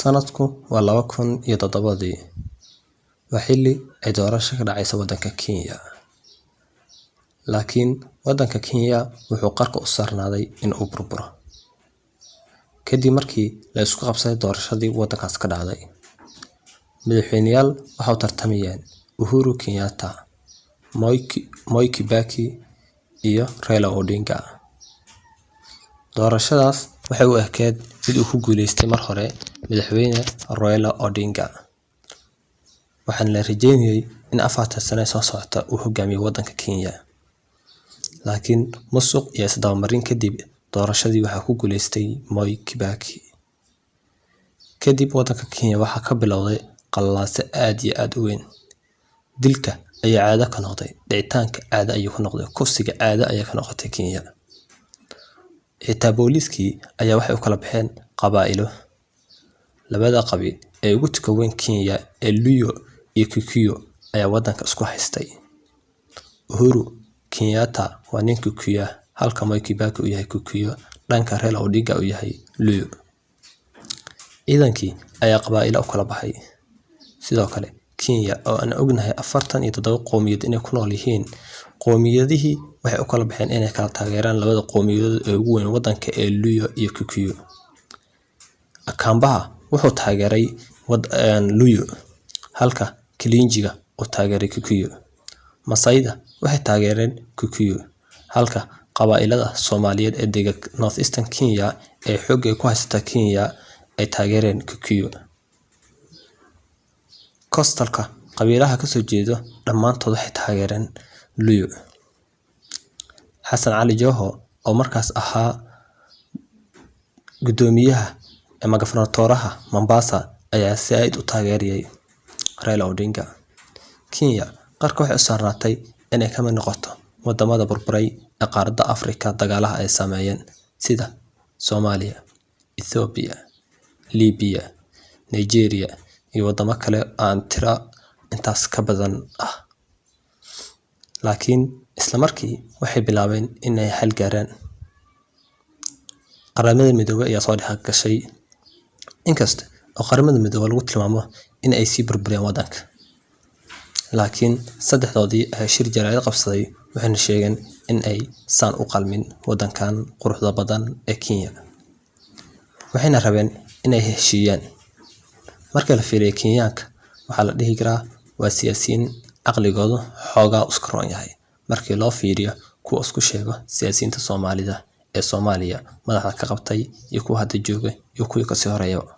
Sanadku waa 2007-dii. Waa xilli ay doorasho ka dhacayso waddanka Kenya. Laakiin waddanka Kenya wuxuu qarka u saarnaaday in uu burburo kadib markii la isku qabsaday doorashadii waddankaas ka dhacday. Madaxweyneyaal waxa u tartamayeen Uhuru Kenyatta, Moi Kibaki iyo Raila Odinga. Doorashadaas waxay u ekeyd mid uu ku guuleystay mar hore madaxweyne Raila Odinga. Waxaana la rajeynayay in 40 sano soo socota uu hogaamiyo waddanka Kenya. Laakiin musuq iyo isdabamarin kadib, doorashadii waxaa ku guuleystay Moi Kibaki. Kadib waddanka Kenya waxaa ka bilowday qalalaase aad iyo aad u weyn. Dilka ayaa caado ka noqday, dhicitaanka caado ayuu ka noqday, kufsiga caado ayaa ka noqotay Kenya. Xitaa booliiskii ayaa waxay u kala baxeen qabaa'ilo. Labada qabiil ee ugu tunka weyn Kenya ee Luo iyo Kikuyu ayaa waddanka isku haystay. Uhuru Kenyatta waa nin Kikuyu ah, halka Moi Kibaki uu yahay Kikuyu, dhanka Raila Odinga uu yahay Luo. Ciidankii ayaa qabaa'ilo u kala baxay. Sidoo kale Kenya oo aan ognahay 47 qowmiyad inay ku nool yihiin, qowmiyadihii waxay u kala baxeen inay kala taageeraan labada qowmiyadood ee ugu weyn waddanka ee Luo iyo Kikuyu. Akambaha wuxuu taageeray Luo, halka Kalenjin uu taageeray Kikuyu. Masaayda waxay taageereen Kikuyu, halka qabaa'ilada Soomaaliyeed ee dega North Eastern Kenya ee xoogga ku haysata Kenya ay taageereen Kikuyu. Coastalka qabiilaha ka soo jeeda dhammaantood waxay taageereen Luo. Xasan Cali Joho oo markaas ahaa guddoomiyaha ama gafnatooraha Mombasa ayaa saaid u taageerayay Raila Odinga. Kenya qarka waxay u saarnaatay inay ka mid noqoto wadamada burburay ee qaaradda Afrika dagaalaha ay saameeyeen, sida Soomaaliya, Ethiopia, Libya, Nigeria iyo wadamo kale aan tiro intaas ka badan ah. Laakiin isla markii waxay bilaabeen inay xal gaaraan. Qaramada Midoobay ayaa soo dhex gashay, inkasta oo Qaramada Midoobay lagu tilmaamo in ay sii burburiyaan waddanka. Laakiin saddexdoodii ayaa shir jaraa'id qabsaday, waxayna sheegeen in ay saan u qalmin waddankan quruxda badan ee Kenya. Waxayna rabeen inay heshiiyaan. Marka la fiiriyo Kenyaanka, waxaa la dhihi karaa waa siyaasiyiin caqligoodu xoogaa isku roon yahay markii loo fiiriyo kuwa isku sheego siyaasiyiinta Soomaalida ee Soomaaliya madaxda ka qabtay iyo kuwa hadda jooga iyo kuwii kasii horeeyaba.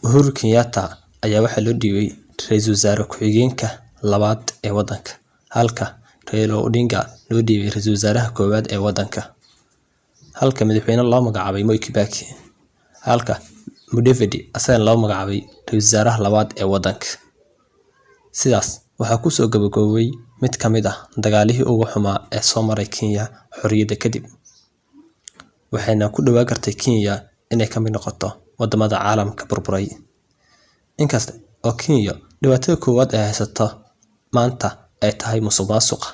Uhuru Kenyatta ayaa waxaa loo dhiibay ra'iisul wasaare ku-xigeenka labaad ee waddanka, halka Raila Odinga loo dhiibay ra'iisul wasaaraha koowaad ee waddanka, halka madaxweyne loo magacaabay Moi Kibaki, halka Mudavadi asagana loo magacaabay ra'iisul wasaaraha labaad ee waddanka. Sidaas waxaa ku soo gabagaboobay mid ka mid ah dagaalihii ugu xumaa ee soo maray Kenya xorriyadda kadib. Waxayna ku dhawaan kartay Kenya inay ka mid noqoto wadamada caalamka burburay. Inkasta oo Kenya dhibaatada koowaad ay haysato maanta ay tahay musuqmaasuqa.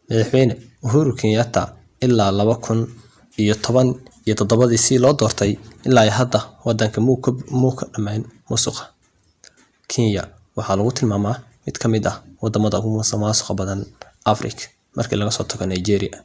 Madaxweyne Uhuru Kenyatta ilaa 2017-dii si loo doortay ilaa hadda waddanka muu ka dhammayn musuqa. Kenya waxaa lagu tilmaamaa mid ka mid ah wadamada ugu musuqmaasuqa badan Afrika markii laga soo tago Nigeria.